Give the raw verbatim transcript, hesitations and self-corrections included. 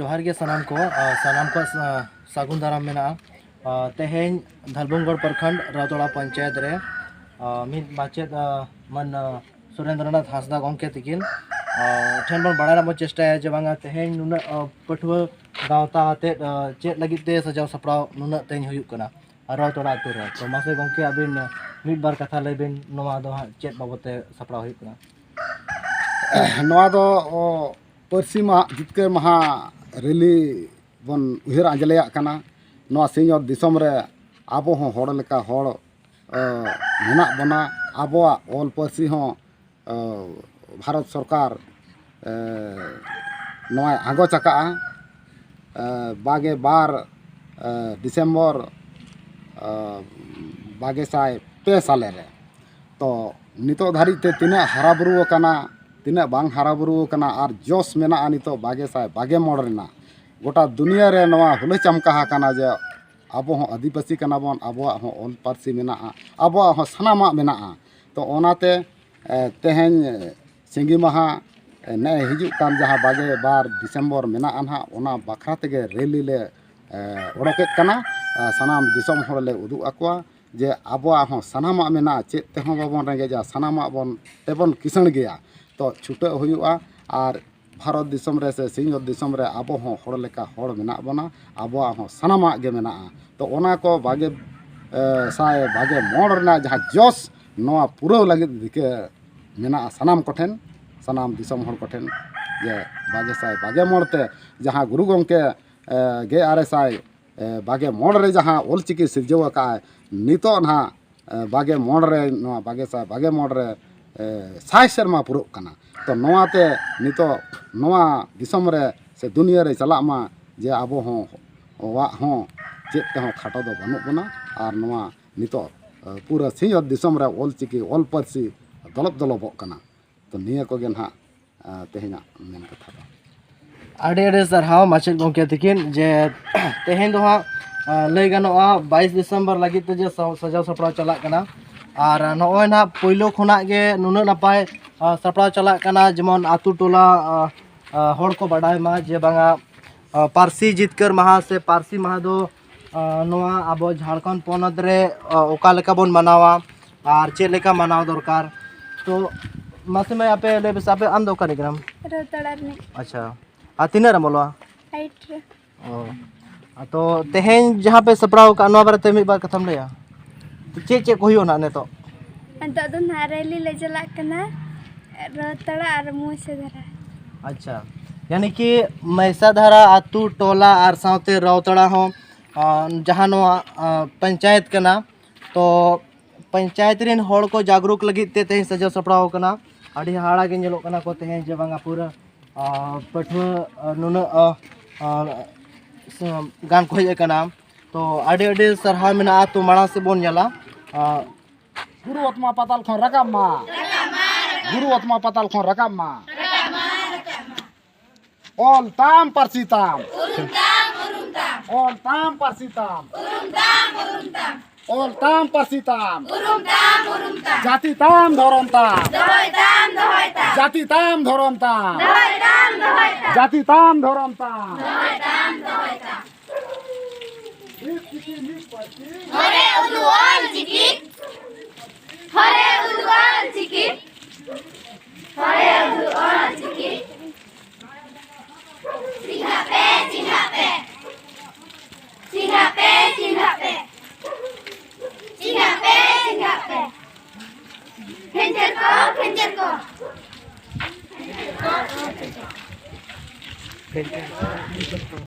ᱡᱚᱦᱟᱨ ᱜᱮ ᱥᱟᱱᱟᱢ ᱠᱚ, ᱟᱨ ᱥᱟᱱᱟᱢ ᱠᱚᱣᱟᱜ ᱥᱟ-, ᱥᱟᱹᱜᱩᱱ ᱫᱟᱨᱟᱢ ᱢᱮᱱᱟᱜᱼᱟ᱾ ᱟᱨ ᱛᱮᱦᱮᱧ ᱫᱷᱟᱞᱵᱷᱩᱢᱜᱚᱲ ᱯᱨᱚᱠᱷᱚᱸᱰ ᱨᱟᱣᱛᱚᱲᱟ ᱯᱚᱧᱪᱟᱭᱮᱛ ᱨᱮ, ᱟᱨ ᱢᱤᱫ ᱢᱟᱪᱮᱫ, ᱟᱨ ᱢᱟᱱ, ᱟᱨ ᱥᱩᱨᱮᱱᱫᱨᱚᱱᱟᱛᱷ ᱦᱟᱸᱥᱫᱟ ᱜᱚᱢᱠᱮ ᱛᱤᱠᱤᱱ, ᱟᱨ ᱴᱷᱮᱱ ᱵᱚᱱ ᱵᱟᱲᱟᱭ ᱨᱮᱱᱟᱜ ᱵᱚᱱ ᱪᱮᱥᱴᱟᱭᱟ ᱡᱮ ᱵᱟᱝᱟ ᱛᱮᱦᱮᱧ ᱱᱩᱱᱟᱹᱜ, ᱟᱨ ᱯᱟᱹᱴᱷᱩᱣᱟᱹ ᱜᱟᱶᱛᱟ ᱟᱛᱮᱫ, ᱟᱨ ᱪᱮᱫ ᱞᱟᱹᱜᱤᱫ ᱛᱮ ᱥᱟᱡᱟᱣ ᱥᱟᱯᱲᱟᱣ ᱱᱩᱱᱟᱹᱜ ᱛᱮᱦᱮᱧ ᱦᱩᱭᱩᱜ ᱠᱟᱱᱟ ᱨᱟᱣᱛᱚᱲᱟ ᱟᱛᱳ ᱨᱮ᱾ ᱛᱚ ᱢᱟᱥᱮ ᱜᱚᱢᱠᱮ ᱟᱹᱵᱤᱱ ᱢᱤᱫ ᱵᱟᱨ ᱠᱟᱛᱷᱟ ᱞᱟᱹᱭ ᱵᱤᱱ, ᱱᱚᱣᱟ ᱫᱚ ᱦᱟᱸᱜ ᱪᱮᱫ ᱵᱟᱵᱚᱛ ᱛᱮ ᱥᱟᱯᱲᱟᱣ ᱦᱩᱭᱩᱜ ᱠᱟᱱᱟ? ᱱᱚᱣᱟ ᱫᱚ, ᱚ, ᱯᱟᱹᱨᱥᱤ ᱢᱟᱦᱟ, ᱡᱤᱛᱠᱟᱹᱨ ᱢᱟᱦᱟ ᱨᱮᱞᱤ ᱵᱚᱱ ᱩᱭᱦᱟᱹᱨ ᱟᱸᱡᱽᱞᱮᱭᱟᱜ ᱠᱟᱱᱟ᱾ ᱱᱚᱣᱟ ᱥᱤᱧᱚᱛ ᱫᱤᱥᱚᱢ ᱨᱮ ᱟᱵᱚ ᱦᱚᱸ ᱦᱚᱲ ᱞᱮᱠᱟ ᱦᱚᱲ, ᱚ, ᱢᱮᱱᱟᱜ ᱵᱚᱱᱟ᱾ ᱟᱵᱚᱣᱟᱜ ᱚᱞ ᱯᱟᱹᱨᱥᱤ ᱦᱚᱸ, ᱚ, ᱵᱷᱟᱨᱚᱛ ᱥᱚᱨᱠᱟᱨ, ᱮ, ᱱᱚᱣᱟᱭ ᱟᱸᱜᱚᱪ ᱟᱠᱟᱫᱼᱟ᱾ ᱮ, ᱵᱟᱜᱮ ᱵᱟᱨ, ᱮ, ᱰᱤᱥᱮᱢᱵᱚᱨ, ᱮ, ᱵᱟᱜᱮ ᱥᱟᱭ ᱯᱮ ᱥᱟᱞᱮ ᱨᱮ᱾ ᱛᱚ ᱱᱤᱛᱚᱜ ᱫᱷᱟᱹᱨᱤᱡ ᱛᱮ ᱛᱤᱱᱟᱹᱜ ᱦᱟᱨᱟ ᱵᱩᱨᱩ ᱟᱠᱟᱱᱟ, ᱛᱤᱱᱟᱹᱜ ᱵᱟᱝ ᱦᱟᱨᱟ ᱵᱩᱨᱩ ᱟᱠᱟᱱᱟ, ᱟᱨ ᱡᱚᱥ ᱢᱮᱱᱟᱜᱼᱟ ᱱᱤᱛᱚᱜ ᱵᱟᱜᱮ ᱥᱟᱭ ᱵᱟᱜᱮ ᱢᱚᱬ ᱨᱮᱱᱟᱜ᱾ ᱜᱚᱴᱟ ᱫᱩᱱᱤᱭᱟᱹ ᱨᱮ ᱱᱚᱣᱟ ᱦᱩᱞᱟᱹ ᱪᱟᱢᱠᱟ ᱟᱠᱟᱱᱟ ᱡᱮ ᱟᱵᱚ ᱦᱚᱸ ᱟᱹᱫᱤᱵᱟᱹᱥᱤ ᱠᱟᱱᱟ ᱵᱚᱱ, ᱟᱵᱚᱣᱟᱜ ᱦᱚᱸ ᱚᱞ ᱯᱟᱹᱨᱥᱤ ᱢᱮᱱᱟᱜᱼᱟ, ᱟᱵᱚᱣᱟᱜ ᱦᱚᱸ ᱥᱟᱱᱟᱢᱟᱜ ᱢᱮᱱᱟᱜᱼᱟ᱾ ᱛᱚ ᱚᱱᱟᱛᱮ, ᱮ, ᱛᱮᱦᱮᱧ, ᱮ, ᱥᱤᱸᱜᱤ ᱢᱟᱦᱟ, ᱮ, ᱱᱮᱜᱼᱮ ᱦᱤᱡᱩᱜ ᱠᱟᱱ ᱡᱟᱦᱟᱸ ᱵᱟᱜᱮ ᱵᱟᱨ ᱰᱤᱥᱮᱢᱵᱚᱨ ᱢᱮᱱᱟᱜᱼᱟ ᱱᱟᱦᱟᱜ, ᱚᱱᱟ ᱵᱟᱠᱷᱨᱟ ᱛᱮᱜᱮ ᱨᱮᱞᱤ ᱞᱮ, ᱮ, ᱚᱰᱚᱠᱮᱫ ᱠᱟᱱᱟ᱾ ᱮ, ᱥᱟᱱᱟᱢ ᱫᱤᱥᱚᱢ ᱦᱚᱲ ᱞᱮ ᱩᱫᱩᱜ ᱟᱠᱚᱣᱟ ᱡᱮ ᱟᱵᱚᱣᱟᱜ ᱦᱚᱸ ᱥᱟᱱᱟᱢᱟᱜ ᱢᱮᱱᱟᱜᱼᱟ, ᱪᱮᱫ ᱛᱮᱦᱚᱸ ᱵᱟᱵᱚᱱ ᱨᱮᱸᱜᱮᱡᱼᱟ, ᱥᱟᱱᱟᱢᱟᱜ ᱵᱚᱱ, ᱛᱮᱵᱚᱱ ᱠᱤᱥᱟᱹᱬ ᱜᱮᱭᱟ᱾ ᱛᱚ ᱪᱷᱩᱴᱟᱹᱜ ᱦᱩᱭᱩᱜᱼᱟ᱾ ᱟᱨ ᱵᱷᱟᱨᱚᱛ ᱫᱤᱥᱚᱢ ᱨᱮ ᱥᱮ ᱥᱤᱧᱚᱛ ᱫᱤᱥᱚᱢ ᱨᱮ ᱟᱵᱚ ᱦᱚᱸ ᱦᱚᱲ ᱞᱮᱠᱟ ᱦᱚᱲ ᱢᱮᱱᱟᱜ ᱵᱚᱱᱟ, ᱟᱵᱚᱣᱟᱜ ᱦᱚᱸ ᱥᱟᱱᱟᱢᱟᱜ ᱜᱮ ᱢᱮᱱᱟᱜᱼᱟ᱾ ᱛᱚ ᱚᱱᱟ ᱠᱚ ᱵᱟᱜᱮ, ᱮ, ᱥᱟᱭ ᱵᱟᱜᱮ ᱢᱚᱬ ᱨᱮᱱᱟᱜ ᱡᱟᱦᱟᱸ ᱡᱚᱥ, ᱱᱚᱣᱟ ᱯᱩᱨᱟᱹᱣ ᱞᱟᱹᱜᱤᱫ ᱨᱤᱠᱟᱹ ᱢᱮᱱᱟᱜᱼᱟ ᱥᱟᱱᱟᱢ ᱠᱚᱴᱷᱮᱱ, ᱥᱟᱱᱟᱢ ᱫᱤᱥᱚᱢ ᱦᱚᱲ ᱠᱚᱴᱷᱮᱱ, ᱡᱮ ᱵᱟᱜᱮ ᱥᱟᱭ ᱵᱟᱜᱮ ᱢᱚᱬ ᱛᱮ ᱡᱟᱦᱟᱸ ᱜᱩᱨᱩ ᱜᱚᱢᱠᱮ, ᱮ, ᱜᱮᱞ ᱟᱨᱮ ᱥᱟᱭ, ᱮ, ᱵᱟᱜᱮ ᱢᱚᱬ ᱨᱮ ᱡᱟᱦᱟᱸ ᱚᱞᱪᱤᱠᱤ ᱥᱤᱨᱡᱟᱹᱣ ᱟᱠᱟᱫᱼᱟᱭ, ᱱᱤᱛᱚᱜ ᱱᱟᱦᱟᱜ, ᱮ, ᱵᱟᱜᱮ ᱢᱚᱬ ᱨᱮ, ᱱᱚᱣᱟ ᱵᱟᱜᱮ ᱥᱟᱭ ᱵᱟᱜᱮ ᱢᱚᱬ ᱨᱮ, ᱮ, ᱥᱟᱭ ᱥᱮᱨᱢᱟ ᱯᱩᱨᱟᱹᱜ ᱠᱟᱱᱟ᱾ ᱛᱚ ᱱᱚᱣᱟᱛᱮ ᱱᱤᱛᱚᱜ ᱱᱚᱣᱟ ᱫᱤᱥᱚᱢ ᱨᱮ ᱥᱮ ᱫᱩᱱᱤᱭᱟᱹ ᱨᱮ ᱪᱟᱞᱟᱜ ᱢᱟ ᱡᱮ ᱟᱵᱚ ᱦᱚᱸ, ᱚᱣᱟᱜ ᱦᱚᱸ ᱪᱮᱫ ᱛᱮᱦᱚᱸ ᱠᱷᱟᱴᱚ ᱫᱚ ᱵᱟᱹᱱᱩᱜ ᱵᱚᱱᱟ᱾ ᱟᱨ ᱱᱚᱣᱟ ᱱᱤᱛᱚᱜ, ᱮ, ᱯᱩᱨᱟᱹ ᱥᱤᱧᱚᱛ ᱫᱤᱥᱚᱢ ᱨᱮ ᱚᱞᱪᱤᱠᱤ ᱚᱞ ᱯᱟᱹᱨᱥᱤ ᱫᱚᱞᱚᱵ ᱫᱚᱞᱚᱵᱚᱜ ᱠᱟᱱᱟ᱾ ᱛᱚ ᱱᱤᱭᱟᱹ ᱠᱚᱜᱮ ᱱᱟᱦᱟᱜ, ᱮ, ᱛᱮᱦᱮᱧᱟᱜ ᱢᱮᱱ ᱠᱟᱛᱷᱟ ᱫᱚ᱾ ᱟᱹᱰᱤ ᱟᱹᱰᱤ ᱥᱟᱨᱦᱟᱣ ᱢᱟᱪᱮᱫ ᱜᱚᱢᱠᱮ ᱛᱤᱠᱤᱱ, ᱡᱮ ᱛᱮᱦᱮᱧ ᱫᱚ ᱦᱟᱸᱜ, ᱮ, ᱞᱟᱹᱭ ᱜᱟᱱᱚᱜᱼᱟ ᱵᱟᱭᱤᱥ ᱰᱤᱥᱮᱢᱵᱚᱨ ᱞᱟᱹᱜᱤᱫ ᱛᱮ ᱡᱮ ᱥᱟ-, ᱥᱟᱡᱟᱣ ᱥᱟᱯᱲᱟᱣ ᱪᱟᱞᱟᱜ ᱠᱟᱱᱟ᱾ ᱟᱨ ᱱᱚᱜᱼᱚᱭ ᱱᱟᱦᱟᱜ ᱯᱳᱭᱞᱳ ᱠᱷᱚᱱᱟᱜ ᱜᱮ ᱱᱩᱱᱟᱹᱜ ᱱᱟᱯᱟᱭ, ᱮ, ᱥᱟᱯᱲᱟᱣ ᱪᱟᱞᱟᱜ ᱠᱟᱱᱟ, ᱡᱮᱢᱚᱱ ᱟᱛᱳ ᱴᱚᱞᱟ, ᱮ, ᱮ, ᱦᱚᱲ ᱠᱚ ᱵᱟᱰᱟᱭ ᱢᱟ ᱡᱮ ᱵᱟᱝᱟ ᱯᱟᱹᱨᱥᱤ ᱡᱤᱛᱠᱟᱹᱨ ᱢᱟᱦᱟ ᱥᱮ ᱯᱟᱹᱨᱥᱤ ᱢᱟᱦᱟ ᱫᱚ ᱱᱚᱣᱟ ᱟᱵᱚ ᱡᱷᱟᱲᱠᱷᱚᱸᱰ ᱯᱚᱱᱚᱛ ᱨᱮ ᱚᱠᱟ ᱞᱮᱠᱟ ᱵᱚᱱ ᱢᱟᱱᱟᱣᱟ ᱟᱨ ᱪᱮᱫ ᱞᱮᱠᱟ ᱢᱟᱱᱟᱣ ᱫᱚᱨᱠᱟᱨ, ᱛᱚ ᱢᱟᱥᱮ ᱢᱟᱹᱭ, ᱟᱯᱮ ᱞᱟᱹᱭ ᱯᱮᱥᱮ, ᱟᱯᱮ, ᱟᱢ ᱫᱚ ᱚᱠᱟ ᱨᱤᱱᱤᱡ ᱠᱟᱱᱟᱢ? ᱨᱟᱹᱛᱟᱲᱟ ᱨᱤᱱᱤᱡ᱾ ᱟᱪᱪᱷᱟ, ᱟᱨ ᱛᱤᱱᱟᱹᱜ ᱨᱮᱢ ᱚᱞᱚᱜᱼᱟ? ᱟᱭᱤᱴ ᱨᱮ᱾ ᱚ, ᱟᱫᱚ ᱛᱮᱦᱮᱧ ᱡᱟᱦᱟᱸ ᱯᱮ ᱥᱟᱯᱲᱟᱣ ᱟᱠᱟᱫ, ᱱᱚᱣᱟ ᱵᱟᱨᱮᱛᱮ ᱢᱤᱫ ᱵᱟᱨ ᱠᱟᱛᱷᱟᱢ ᱞᱟᱹᱭᱟ? ᱪᱮᱫ ᱪᱮᱫ ᱠᱚ ᱦᱩᱭᱩᱜᱼᱟ ᱱᱟᱦᱟᱜ ᱱᱤᱛᱚᱜ? ᱱᱤᱛᱚᱜ ᱫᱚ ᱱᱟᱦᱟᱜ ᱨᱮᱞᱤ ᱞᱮ ᱪᱟᱞᱟᱜ ᱠᱟᱱᱟ, ᱨᱟᱹᱛᱟᱲᱟ ᱟᱨ ᱢᱚᱭᱥᱟᱫᱷᱟᱨᱟ᱾ ᱟᱪᱪᱷᱟ, ᱭᱟᱱᱤ ᱠᱤ ᱢᱚᱭᱥᱟᱫᱷᱟᱨᱟ ᱟᱹᱛᱩ ᱴᱚᱞᱟ ᱟᱨ ᱥᱟᱶᱛᱮ ᱨᱟᱣᱛᱟᱲᱟ ᱦᱚᱸ, ᱟᱸ, ᱡᱟᱦᱟᱸ ᱱᱚᱣᱟ, ᱟᱸ, ᱯᱚᱧᱪᱟᱭᱮᱛ ᱠᱟᱱᱟ, ᱛᱚ ᱯᱚᱧᱪᱟᱭᱮᱛ ᱨᱮᱱ ᱦᱚᱲ ᱠᱚ ᱡᱟᱜᱽᱨᱩᱠ ᱞᱟᱹᱜᱤᱫ ᱛᱮ ᱛᱮᱦᱮᱧ ᱥᱟᱡᱟᱣ ᱥᱟᱯᱲᱟᱣ ᱟᱠᱟᱱᱟ᱾ ᱟᱹᱰᱤ ᱦᱟᱦᱟᱲᱟ ᱜᱮ ᱧᱮᱞᱚᱜ ᱠᱟᱱᱟ ᱠᱚ ᱛᱮᱦᱮᱧ, ᱡᱮ ᱵᱟᱝᱟ ᱯᱩᱨᱟᱹ, ᱟᱸ, ᱯᱟᱹᱴᱷᱩᱣᱟᱹ, ᱟᱸ, ᱱᱩᱱᱟᱹᱜ, ᱟᱸ, ᱟᱸ, ᱥᱮ-, ᱜᱟᱱ ᱠᱚ ᱦᱮᱡ ᱟᱠᱟᱱᱟ᱾ ᱛᱚ ᱟᱹᱰᱤ ᱟᱹᱰᱤ ᱥᱟᱨᱦᱟᱣ ᱢᱮᱱᱟᱜᱼᱟ᱾ ᱛᱚ ᱢᱟᱲᱟᱝ ᱥᱮᱫ ᱵᱚᱱ ᱧᱮᱞᱟ᱾ ᱟᱸ, ᱜᱩᱨᱩ ᱟᱛᱢᱟ ᱯᱟᱛᱟᱞ ᱠᱷᱚᱱ ᱨᱟᱠᱟᱵ ᱢᱟ᱾ ᱜᱩᱨᱩ ᱟᱛᱢᱟ ᱯᱟᱛᱟᱞ ᱠᱷᱚᱱ ᱨᱟᱠᱟᱵ ᱢᱟ᱾ ᱚᱞ ᱛᱟᱢ, ᱯᱟᱹᱨᱥᱤ ᱛᱟᱢ᱾ ᱩᱨᱩᱢ ᱛᱟᱢ, ᱩᱨᱩᱢ ᱛᱟᱢ᱾ ᱚᱞ ᱛᱟᱢ, ᱯᱟᱹᱨᱥᱤ ᱛᱟᱢ᱾ ᱩᱨᱩᱢ ᱛᱟᱢ, ᱩᱨᱩᱢ ᱛᱟᱢ᱾ ᱩᱨᱩᱢ ᱛᱟᱢ, ᱩᱨᱩᱢ ᱛᱟᱢ᱾ ᱡᱟᱹᱛᱤ ᱛᱟᱢ, ᱫᱷᱚᱨᱚᱢ ᱛᱟᱢ᱾ ᱫᱚᱦᱚᱭ ᱛᱟᱢ, ᱫᱚᱦᱚᱭ ᱛᱟᱢ᱾ ᱡᱟᱹᱛᱤ ᱛᱟᱢ, ᱫᱷᱚᱨᱚᱢ ᱛᱟᱢ᱾ ᱫᱚᱦᱚᱭ ᱛᱟᱢ, ᱫᱚᱦᱚᱭ ᱛᱟᱢ᱾ ᱡᱟᱹᱛᱤ ᱛᱟᱢ, ᱫᱷᱚᱨᱚᱢ ᱛᱟᱢ᱾ ᱫᱚᱦᱚᱭ ᱛᱟᱢ, ᱫᱚᱦᱚᱭ ᱛᱟᱢ᱾ ᱢᱤᱫ ᱪᱤᱠᱤ ᱢᱤᱫ ᱯᱟᱹᱨᱥᱤ᱾ ᱦᱚᱨᱮ ᱩᱫᱩᱜ ᱚᱞ ᱪᱤᱠᱤ᱾ ᱦᱚᱨᱮ ᱩᱫᱩᱜ ᱚᱞ ᱪᱤᱠᱤ᱾ ᱦᱚᱨᱮ ᱩᱫᱩᱜ ᱚᱞ ᱪᱤᱠᱤ᱾ ᱪᱮᱸᱜᱷᱟᱜ ᱯᱮ, ᱪᱮᱸᱜᱷᱟᱜ ᱯᱮ᱾ ᱪᱮᱸᱜᱷᱟᱜ ᱯᱮ, ᱪᱮᱸᱜᱷᱟᱜ ᱯᱮ᱾ ᱪᱮᱸᱜᱷᱟᱜ ᱯᱮ, ᱪᱮᱸᱜᱷᱟᱜ ᱯᱮ᱾ ᱠᱷᱮᱧᱪᱮᱨ ᱠᱚ, ᱠᱷᱮᱧᱪᱮᱨ ᱠᱚ᱾